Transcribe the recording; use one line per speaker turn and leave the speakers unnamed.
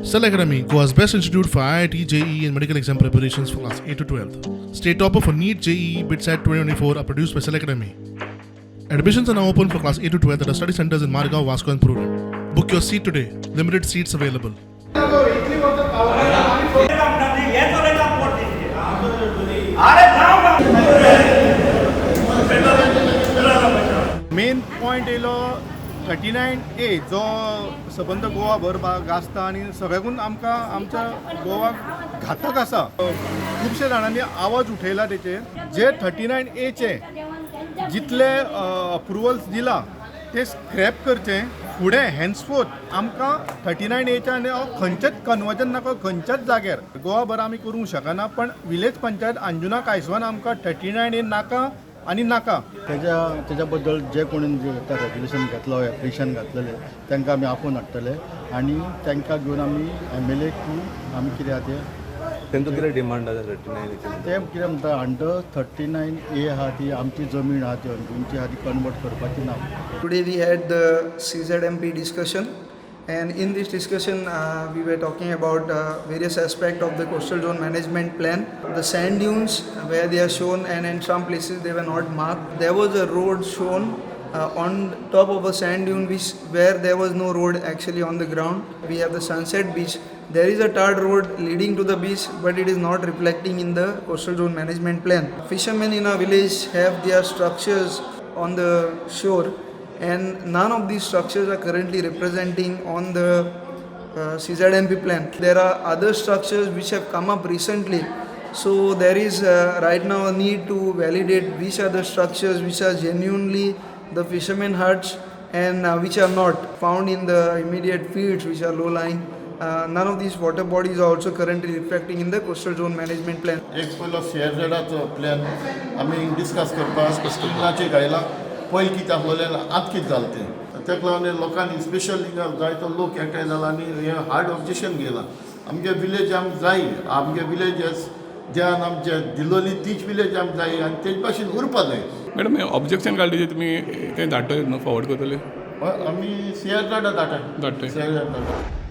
Cell Academy, Goa's best institute for IIT, JEE, and medical exam preparations for class 8 to 12. State topper for NEET, JEE, BITSAT 2024 are produced by Cell Academy. Admissions are now open for class 8 to 12 at our study centers in Margao, Vasco, and Prudent. Book your seat today. Limited seats available.
Main point येयलो 39A जो सबंद गोवा भर गाजता आनी सगळ्याकून आमकां आमच्या गोवाक घातक आसा. खुबशे जाणांनी आवाज उठयला तेचेर. जे 39Aचे जितले अप्रुवल्स दिला ते स्क्रॅप करचे. फुडें हेन्सफोर्थ आमकां 39Aच्या आनी खंयचेच कन्वर्जन नाका खंयच्याच जाग्यार. गोवाभर आमी करूंक शकना, पण विलेज पंचायत अंजुना कायसवान आमकां 39A नाका आनी नाका.
तेज्या बद्दल जे कोणी जे रेजोल्युशन घेतलो, एप्लिकेशन घातलेले, तांकां आमी आपोवन हाडटले आनी तांकां घेवन आमी एम एल ए थ्रू आमी कितें आहा तें.
तेंचो कितें डिमांड आसा 39Aचेर?
ते कितें म्हणटा, अंडर 39A आहा ती आमची जमीन आहा ती अंजुनची आहा ती कन्वर्ट करपाची ना.
Today we had the CZMP discussion, and in this discussion we were talking about various aspects of the coastal zone management plan. The sand dunes where they are shown, and in some places they were not marked. There was a road shown on top of a sand dune which where there was no road actually on the ground. We have the sunset beach. There is a tarred road leading to the beach, but it is not reflecting in the coastal zone management plan. Fishermen in our village have their structures on the shore, and none of these structures are currently representing on the CZMP plan. There are other structures which have come up recently, so there is right now a need to validate which are the structures which are genuinely the fishermen huts and which are not found in the immediate fields which are low lying. None of these water bodies are also currently reflecting in the coastal zone management plan.
एक पयलो सीआरझेडाचो plan आमी discuss करपाक स्क्रिनाचेर घायला. पयलीं कितें आसलेलें, आतां कितें जालें तें. तेका लागून लोकांनी, स्पेशल हिंगा जायतो लोक एकठांय जाला आनी हें हार्ड ऑब्जेक्शन घेयलां. आमगे विलेज आमकां जाय, आमगे विलेजस ज्यान आमचे दिलोली तीच विलेज आमकां जाय आनी तेज भाशेन उरपा जाय.
मॅडम, हें ऑब्जेक्शन काडलें तें तुमी तें धाडटले न्हू, फॉरवर्ड करतले?
हय, आमी सीआरझेडा धाडटा.
धाडटले.
सीआरझेड धाडटा.